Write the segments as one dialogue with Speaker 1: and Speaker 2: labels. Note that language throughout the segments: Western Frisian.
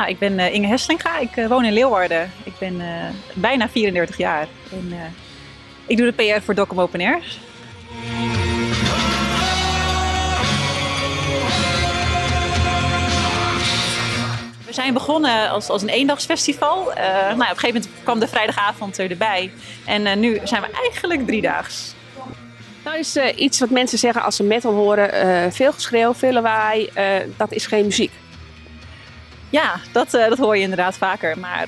Speaker 1: Nou, ik ben Inge Heslinga, ik woon in Leeuwarden. Ik ben bijna 34 jaar en ik doe de PR voor Dokkum Open Air. We zijn begonnen als een eendagsfestival. Nou, op een gegeven moment kwam de vrijdagavond erbij. En nu zijn we eigenlijk driedaags.
Speaker 2: Nou is iets wat mensen zeggen als ze metal horen, veel geschreeuw, veel lawaai, dat is geen muziek.
Speaker 1: Ja, dat hoor je inderdaad vaker. Maar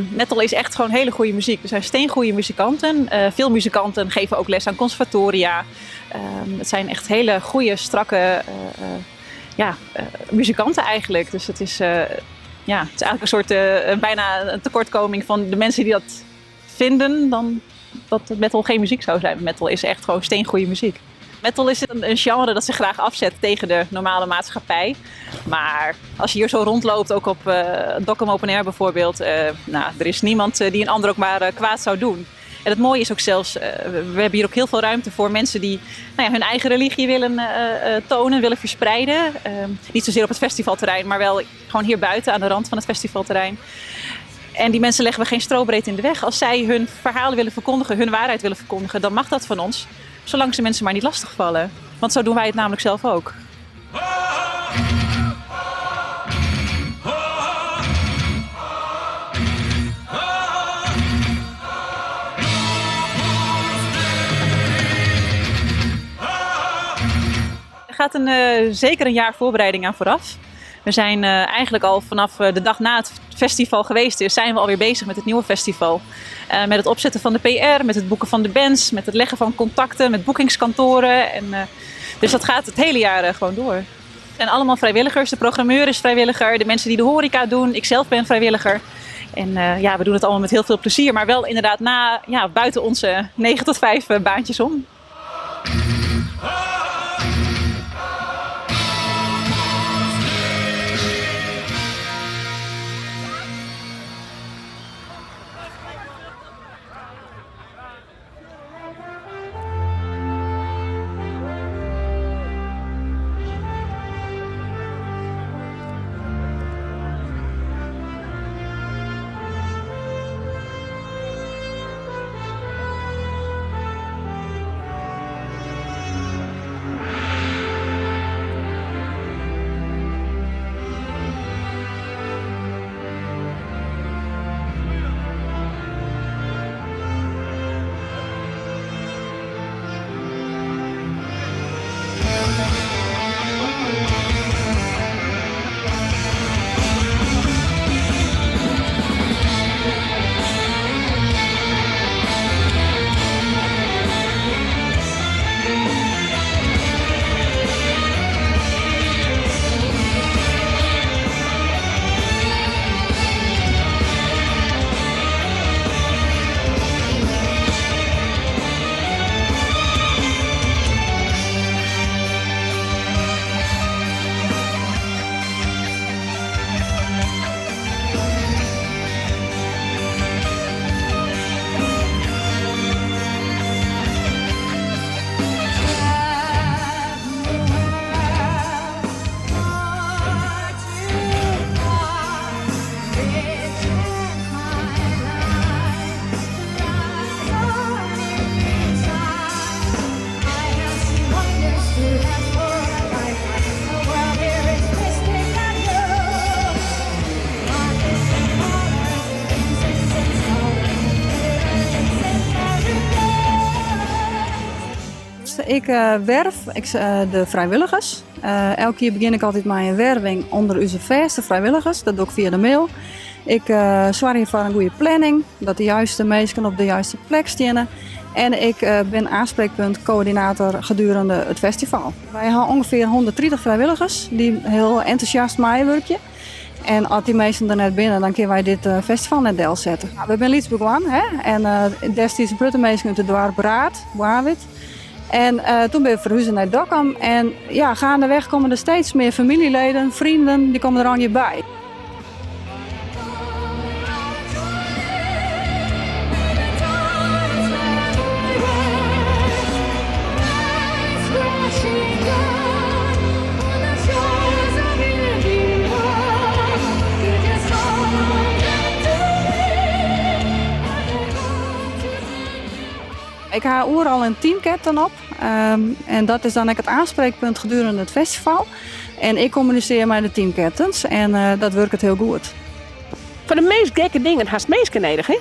Speaker 1: metal is echt gewoon hele goede muziek. Er zijn steengoede muzikanten. Veel muzikanten geven ook les aan conservatoria. Het zijn echt hele goede, strakke muzikanten eigenlijk. Dus het is eigenlijk een soort bijna een tekortkoming van de mensen die dat vinden, dan dat metal geen muziek zou zijn. Metal is echt gewoon steengoede muziek. Metal is een genre dat zich graag afzet tegen de normale maatschappij. Maar als je hier zo rondloopt, ook op Dokkum Open Air bijvoorbeeld, er is niemand die een ander ook maar kwaad zou doen. En het mooie is ook zelfs, we hebben hier ook heel veel ruimte voor mensen die hun eigen religie willen tonen, willen verspreiden. Niet zozeer op het festivalterrein, maar wel gewoon hier buiten aan de rand van het festivalterrein. En die mensen leggen we geen strobreed in de weg. Als zij hun verhalen willen verkondigen, hun waarheid willen verkondigen, dan mag dat van ons. Zolang ze mensen maar niet lastigvallen. Want zo doen wij het namelijk zelf ook. Er gaat zeker een jaar voorbereiding aan vooraf. We zijn eigenlijk al vanaf de dag na het festival geweest is, zijn we alweer bezig met het nieuwe festival. Met het opzetten van de PR, met het boeken van de bands, met het leggen van contacten, met boekingskantoren. En dus dat gaat het hele jaar gewoon door. Het zijn allemaal vrijwilligers, de programmeur is vrijwilliger, de mensen die de horeca doen, ik zelf ben vrijwilliger. En we doen het allemaal met heel veel plezier, maar wel inderdaad buiten onze 9 tot 5 baantjes om.
Speaker 3: Ik werf de vrijwilligers. Elke keer begin ik altijd met een werving onder onze vaste vrijwilligers. Dat doe ik via de mail. Ik zorg voor een goede planning, dat de juiste mensen op de juiste plek staan. En ik ben aanspreekpunt coördinator gedurende het festival. Wij hebben ongeveer 130 vrijwilligers die heel enthousiast meewerken. En als die mensen er net binnen, dan kunnen wij dit festival net deel zetten. We zijn Lytsbegoan, hè? En destijds Brutte mensen uit het dorp Raad, Boawit. En toen ben ik verhuisd naar Dokkum. En gaandeweg komen er steeds meer familieleden, vrienden, die komen er aan je bij. Ik ha oeral in teamcaptain op. En dat is dan ek it aanspreekpunt gedurende it festival. En ik kommunisearje mei de teamcaptains en dat wurket hiel goed.
Speaker 2: Foar de meast gekke dingen hast minsken nedich, hè?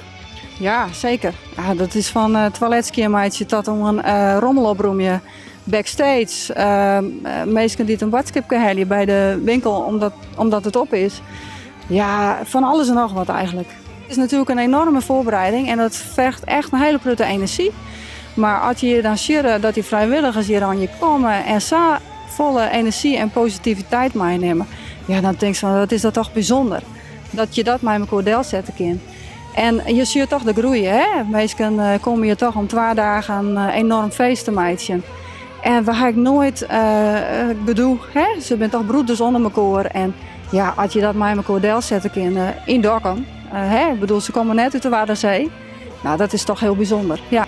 Speaker 3: Ja, seker. Ja, dat is fan uh, toilet skjinmeitsje tot oan uh, rommel opromje, backstage, uh, minsken dy't in boadskipke helje by de winkel omdat, omdat it op is. Ja, fan alles en noch wat eigentlik. It is natuerlik in enoarme foarbereiding en dat ferget echt in hiele protte enerzjy. Mar as je dan sjogge dat dy frijwilligers hjir oan je komme en sa folle enerzjy en positiviteit meinimme, ja, dan tinkst fan wat is dat toch bysûnder dat je dat mei mekoar delsette kin. En je sjogge toch de groei, hè? Minsken eh, komme hjir toch om twa dagen eh, enoarm feest te meitsjen. En we ha ek noait uh, gedoe, hè? Se binne toch broeders ûnder mekoar. En ja, as je dat mei mekoar delsette kinne yn Dokkum, hè? Ik bedoel, se komme net út de Waddenzee. Nou, dat is toch hiel bysûnder. Ja.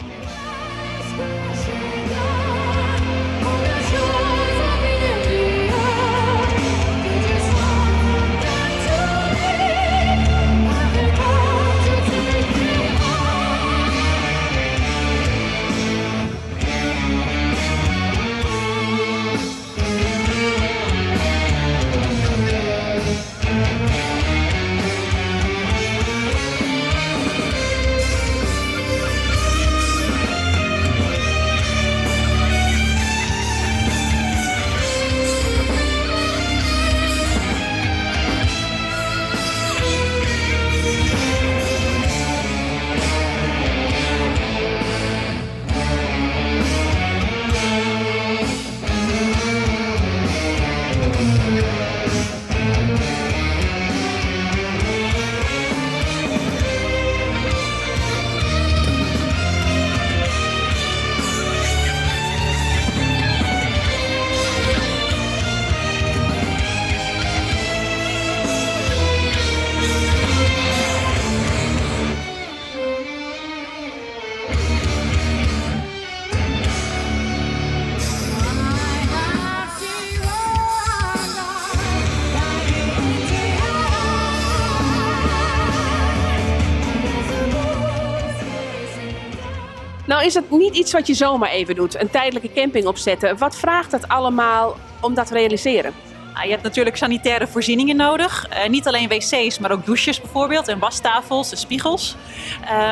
Speaker 2: Nou is het niet iets wat je zomaar even doet, een tijdelijke camping opzetten. Wat vraagt dat allemaal om dat te realiseren?
Speaker 1: Nou, je hebt natuurlijk sanitaire voorzieningen nodig. Uh, niet alleen wc's, maar ook douches bijvoorbeeld en wastafels en spiegels.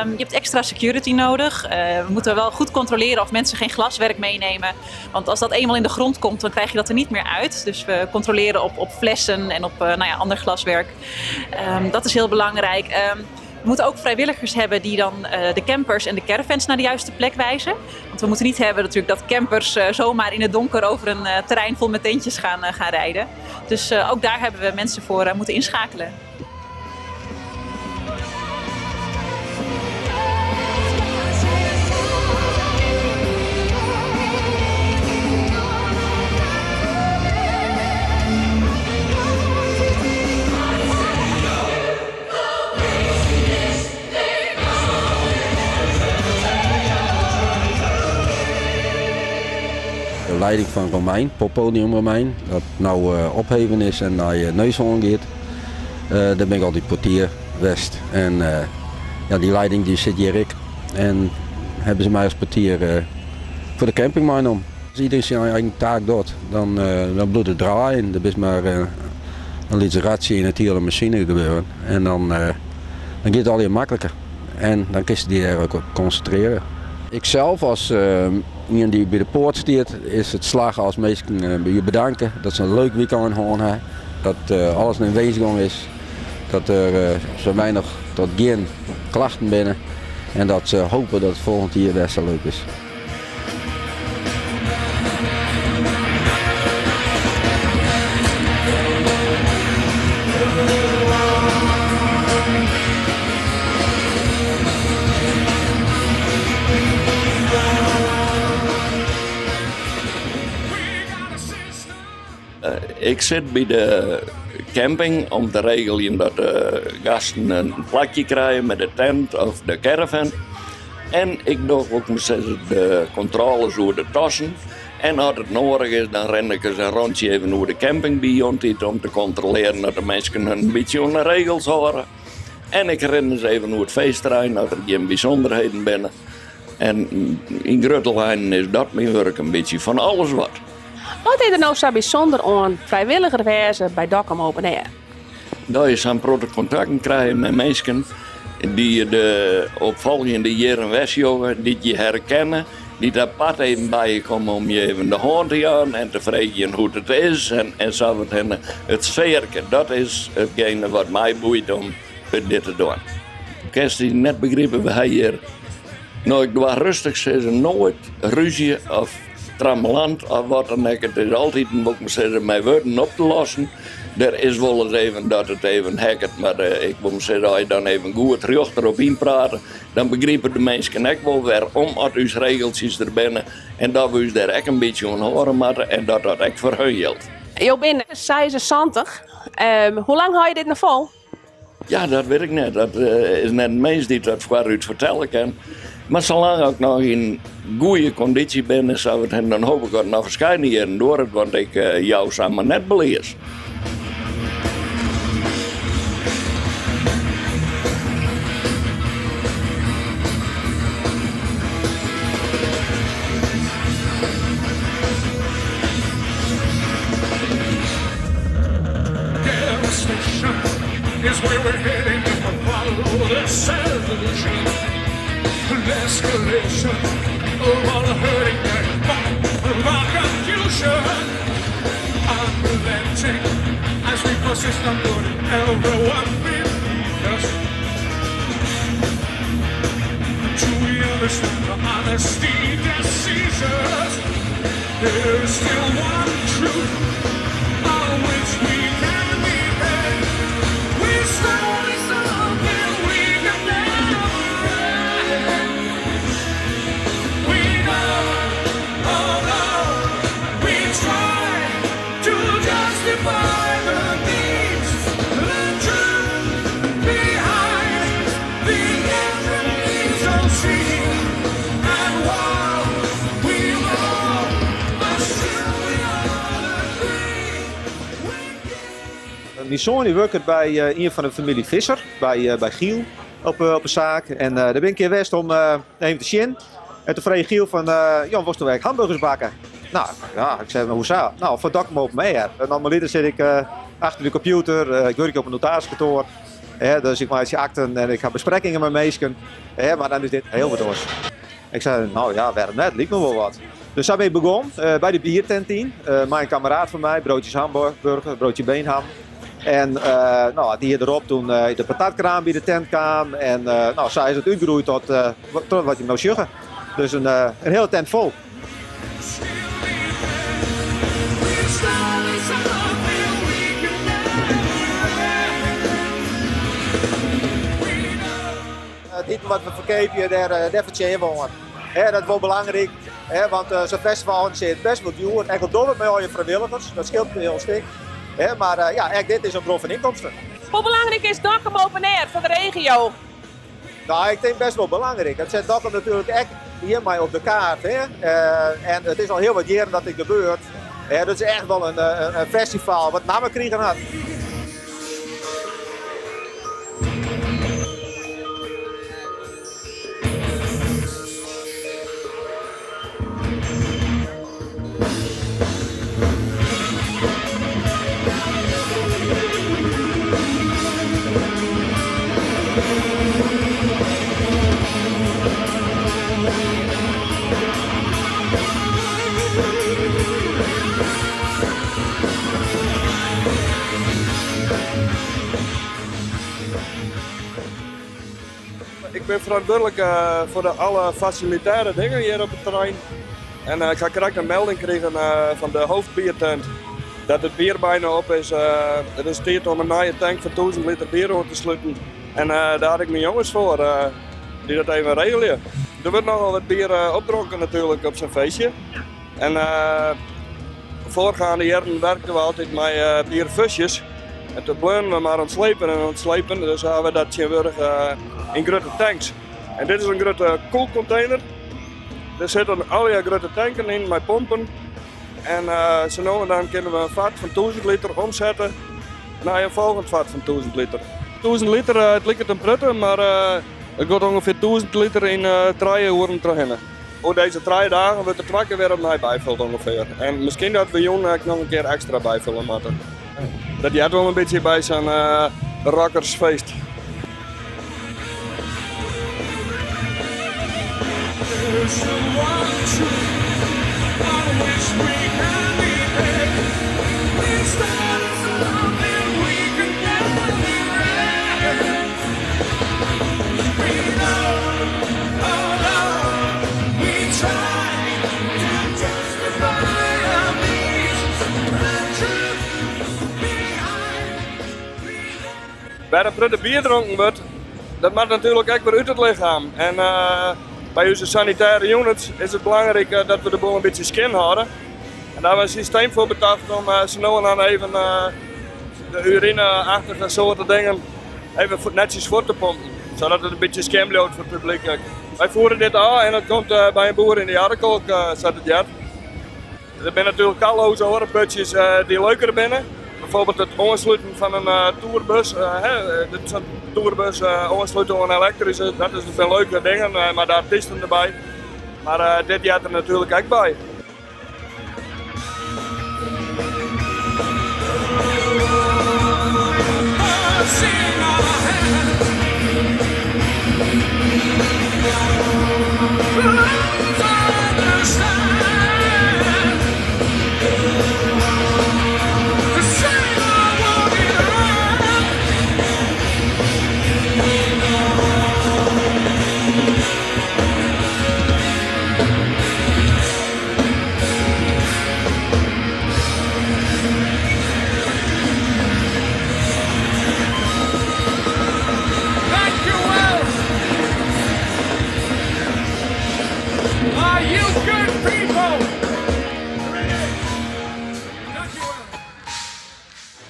Speaker 1: Um, je hebt extra security nodig. Uh, we moeten wel goed controleren of mensen geen glaswerk meenemen. Want als dat eenmaal in de grond komt, dan krijg je dat er niet meer uit. Dus we controleren op, op flessen en op uh, nou ja, ander glaswerk. Um, dat is heel belangrijk. Um, we moeten ook vrijwilligers hebben die dan uh, de campers en de caravans naar de juiste plek wijzen. Want we moeten niet hebben natuurlijk dat campers uh, zomaar in het donker over een uh, terrein vol met tentjes gaan, gaan rijden. Dus ook daar hebben we mensen voor moeten inschakelen.
Speaker 4: De leiding fan Romein, Poppodium Romein, dat no opheven is en nei Neushoorn giet. Dêr bin ik altyd portier west. En ja, dy leiding dy sit hjir ek. En hawwe se my as portier foar de camping meinommen. As iedereen syn eigen taak docht, dan, dan bliuwt it draaien. Der bist mar in lyts ratsje yn it hiele masine gebeuren. En dan, dan giet it allegear makliker. En dan kinst dy dêr ek op konsintrearje. Iksels as ien dy't by de poart stiet, is it slagge as minsken by je bedanke dat se in leuk wykein hân ha, dat alles nei wens gong is, dat der sa weinich tot gjin klachten binne en dat se hope dat it folgjend jier wer sa leuk is.
Speaker 5: Ik sit by de camping om te regeljen dat de gasten in plakje krije mei de tent of de caravan. En ik doch ook de kontrôles oer de tassen. En as it nedich is, dan rin ik ris in rûntsje even oer de camping by jûntiid om te kontrolearjen dat de minsken hun in bytsje oan de regels hâlde. En ik rin ris even oer it feestterrein as der gjin bysûnderheden binne. En yn grutte lijnen is dat myn wurk in bytsje fan alles wat.
Speaker 2: Wat is der no sa bysûnder oan frijwilliger wêze by Dokkum Open Air?
Speaker 5: Dat je sa'n protte kontakten krije mei minsken dy't je de opfolgjende jierren wer sjogge, dy't je herkenne, dy't apart even by je komme om je even de hân te jaan en te freegjen hoe't it is en sa wat hinne. It sfearke, dat is itgene wat my boeit om dit te dwaan. Kinst dy net begripe, we ha hjir, no ik doar rêstich sizze, noait rúzje of trammelant of wat dan ek. It is altiten, wol ik mar sizze, mei wurden op te lossen. Der is wolris even dat it even hekket, mar ik wol mar sizze, as je dan even goed rjocht derop ynprate, dan begripe de minsken ek wol wêrom at ús regeltsjes der binne en dat we ús dêr ek in bytsje oan hâlde moatte en dat dat ek foar hun jildt.
Speaker 2: Jo binne 76. Hoe lang hâlde je dit noch fol?
Speaker 5: Ja, dat wit ik net. Dat is net in mins dy't dat foarút fertelle kin. Mar salang ik noch yn goede kondysje bin en sa wat, dan hoop ik dat it noch ferskate jierren duorret, want ik jou samar net beleas.
Speaker 6: Myn soan dy wurket by ien fan de famylje Visser, by Giel op de saak. En dêr bin ik in kear west om even te sjen. En toen frege Giel fan, Jan, wolsto ek hamburgers bakke? No, ja, ik sei, hoe sa? No, foar Dokkum Open Air. Normaliter sit ik achter de kompjûter, ik wurkje op in notariskantoar. Dus ik meitsje akten en ik ha besprekkingen mei minsken. Mar dan is dit hiel wat oars. Ik sei, no ja, wêrom net, liket my wol wat. Dus sa bin ik begûn by de biertent yn, mei in kameraad fan my, broodjes hamburger, broodje beenham. En no, it jier derop toen de patatkraam by de tent kaam en no, sa is it útgroeid tot, tot wat je no sjogge. Dus in hiele tent fol. It iten wat we ferkeapje, dêr fertsjinje we oan. Dat is wol belangryk, want sa'n festival is best wol djoer. Ek al dogge we it mei allegear frijwilligers, dat skeelt in hiel stik. Mar ja, ek dit is in bron fan ynkomsten.
Speaker 2: Hoe belangryk is Dokkum Open Air foar de regio?
Speaker 6: No, ik tink best wol belangryk. Dat set Dokkum natuerlik ek hjirmei op de kaart. En it is al hiel wat jierren dat dit gebeurt. Dat is echt wol in festival wat namme krigen hat.
Speaker 7: Ik bin ferantwurdlik foar de alle fasilitêre dingen hjir op it terrein. En ik ha krekt in melding krigen fan de hoofdbiertent dat it bier byna op is. It is tiid om in nije tank fan 1000 liter bier oan te sluten. En dêr ha ik myn jonges foar, dy't dat even regelje. Der wurdt nochal wat bier opdronken natuerlik op sa'n feestje. En foargeande jierren werkten we altyd mei bierfusjes. En toen bleaunen we mar oan it slepen en oan it slepen, dus hawwe we dat tsjintwurdich yn grutte tanks. En dit is in grutte koelkontener. Der sitte allegear grutte tanken yn mei pompen. En sa no en dan kinne we in vat fan 1000 liter omsette nei in folgjend vat fan 1000 liter. 1000 liter, it liket in prutte, mar. It giet ûngefear 1000 liter yn trije oeren trochhinne. Oer dizze trije dagen wurdt der twa kear wer opnij byfuld ûngefear. En miskien dat we jûn ek noch in kear ekstra byfulle moatte. Dat heart wol in bytsje by sa'n rockersfeest. Wêr in protte bier dronken wurdt, dat moat natuerlik ek wer út it lichem. En by ús sanitêre units is it belangryk dat we de boel in bytsje skjin hâlde. En dêr hawwe we in systeem foar betocht om sa no en dan even de urine-achtige soarte dingen even netsjes fuort te pompen, sadat it in bytsje skjin bliuwt foar it publyk ek. Wy fiere dit ôf en it komt by in boer yn de Jarrekolk, sa't it heart. Der binne natuerlik talloze oare putsjes dy't leuker binne. Bijvoorbeeld it oansluten fan in toerbus. Sa'n toerbus oanslute oan elektryske, dat is binne leuke dingen mei de artysten derby. Mar dit heart der natuerlik ek by.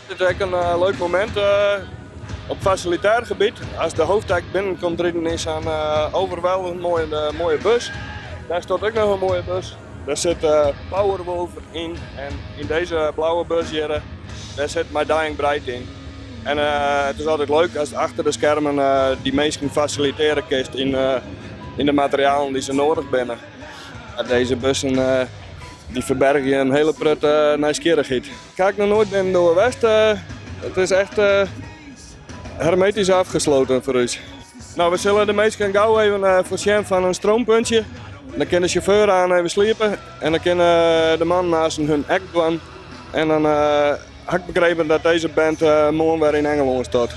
Speaker 7: Dit is ek in leuk momint op fasilitêr gebiet. As de hoofdact binnenkomt riden yn sa'n overweldigend moaie bus. Dêr stiet ek noch in moaie bus. Dêr sit Powerwolf yn en yn dizze blauwe bus hjir, dêr sit My Dying Bride yn. En it is altyd leuk ast achter de skermen dy minsken fasilitearje kinst yn de materialen dy't se noadich binne. Dizze bussen dy ferbergje in hiele protte nijsgjirrichheid. Ik ha ek noch noait binnendoar west. It is echt hermetisch afgesloten foar ús. No, we sille de minsken gau even foarsjen fan in stroompuntsje. Dan kin de sjauffeur aan even sliepe en dan kinne de mannen aansten hun act dwaan. En dan ha ik begrepen dat dizze band moarn wer yn Engelân stiet.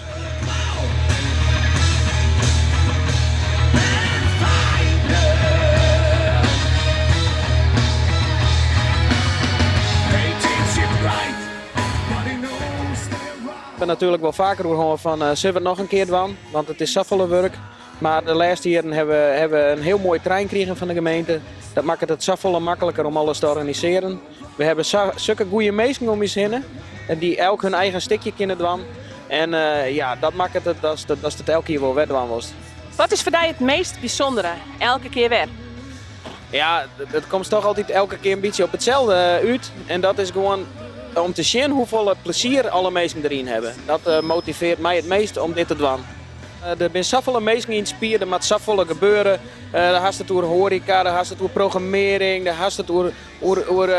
Speaker 8: Ik bin natuerlik wol faker oer hân fan sille we it noch in kear dwaan, want it is safolle wurk. Mar de lêste jierren hawwe we hawwe in hiel moai trein krigen fan de gemeente. Dat makket it safolle makliker om alles te organisearjen. We hawwe sa sukke goede minsken om ús hinne dy't elk hun eigen stikje kinne dwaan. En ja, dat makket it datst it elk jier wol wer dwaan wolst.
Speaker 2: Wat is foar dy it meast bysûndere elke kear wer?
Speaker 8: Ja, it komt toch altyd elke kear in bytsje op itselde út. En dat is gewoan om te sjen hoefolle plezier alle minsken deryn hawwe. Dat motiveart my it meast om dit te dwaan. Der binne safolle minsken yn it spier, der moat safolle gebeure. Dêr hast it oer hoareka, dêr hast it oer programmearring, dêr hast it oer oer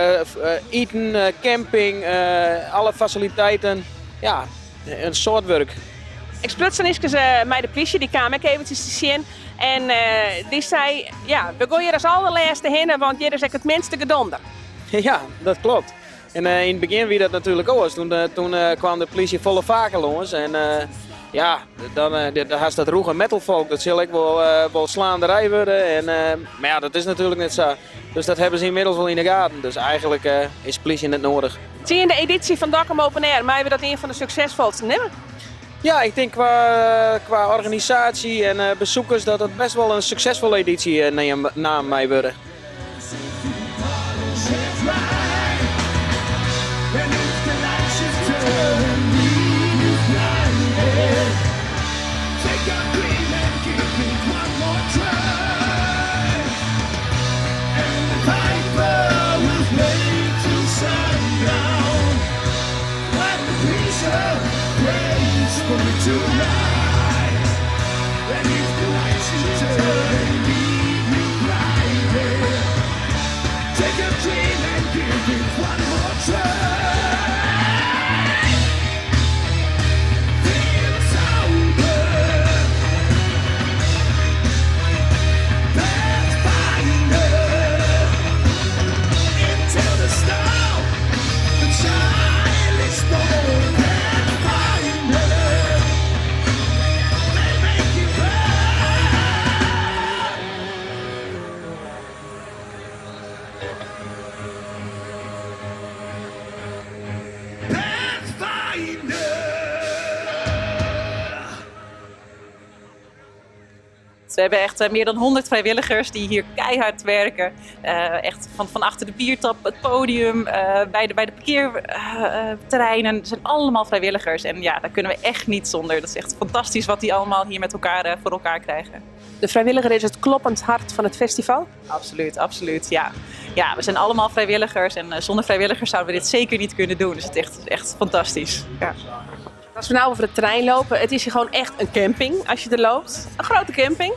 Speaker 8: iten, camping, alle fasiliteiten. Ja, in soad wurk.
Speaker 2: Ik spruts dan efkes mei de plysje, dy kaam ek eventsjes te sjen. En dy sei, ja, we gean hjir as alderlêste hinne, want hjir is ek it minste gedonder.
Speaker 8: Ja, dat klopt. En yn it begjin wie dat natuerlik oars. Toen, toen kwam de plysje folle faker lâns. En ja, dan, dan hast dat rûge metalfolk, dat sil ek wol, wol slaanderij wurde. En, mar ja, dat is natuerlik net sa. Dus dat hawwe se ynmiddels wol yn de gaten. Dus eigenlik is plysje net noadich.
Speaker 2: Tsiende edysje fan Dokkum Open Air, meie we dat ien fan de suksesfolsten neame?
Speaker 8: Ja, ik tink kwa, kwa organisaasje en besoekers dat it best wol in suksesfolle edysje naam mei wurde.
Speaker 1: We hebben echt meer dan 100 vrijwilligers die hier keihard werken. Echt van achter de biertap, het podium, bij de parkeerterreinen. Het zijn allemaal vrijwilligers. En ja, daar kunnen we echt niet zonder. Dat is echt fantastisch wat die allemaal hier met elkaar voor elkaar krijgen.
Speaker 2: De vrijwilliger is het kloppend hart van het festival?
Speaker 1: Absoluut, absoluut, ja. Ja, we zijn allemaal vrijwilligers en zonder vrijwilligers zouden we dit zeker niet kunnen doen. Dus het is echt, echt fantastisch. Ja.
Speaker 2: Als we nou over het terrein lopen, het is hier gewoon echt een camping als je er loopt. Een grote camping,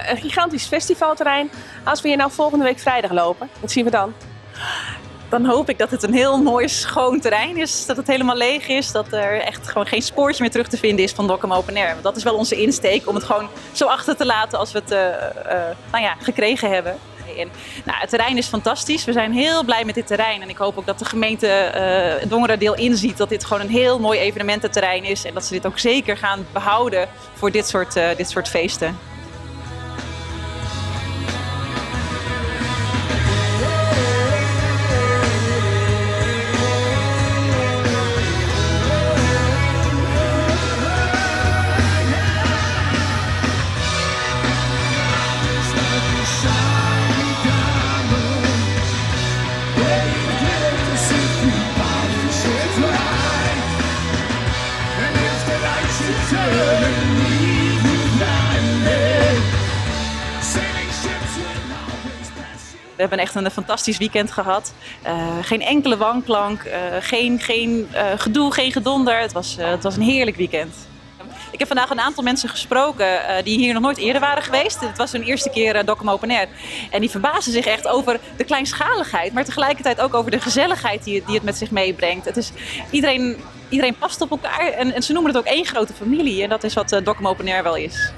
Speaker 2: een gigantisch festivalterrein. Als we hier nou volgende week vrijdag lopen, wat zien we dan?
Speaker 1: Dan hoop ik dat het een heel mooi schoon terrein is, dat het helemaal leeg is, dat er echt gewoon geen spoortje meer terug te vinden is van Dokkum Open Air. Want dat is wel onze insteek, om het gewoon zo achter te laten als we het gekregen hebben. En, nou, het terrein is fantastisch. We zijn heel blij met dit terrein. En ik hoop ook dat de gemeente Dongeradeel inziet dat dit gewoon een heel mooi evenemententerrein is. En dat ze dit ook zeker gaan behouden voor dit soort feesten. We hebben echt een fantastisch weekend gehad. Geen enkele wanklank, geen gedoe, geen gedonder. Het was een heerlijk weekend. Ik heb vandaag een aantal mensen gesproken die hier nog nooit eerder waren geweest. Het was hun eerste keer Dokkum Open Air. En die verbaasden zich echt over de kleinschaligheid, maar tegelijkertijd ook over de gezelligheid die het met zich meebrengt. Iedereen past op elkaar en ze noemen het ook één grote familie. En dat is wat Dokkum Open Air wel is.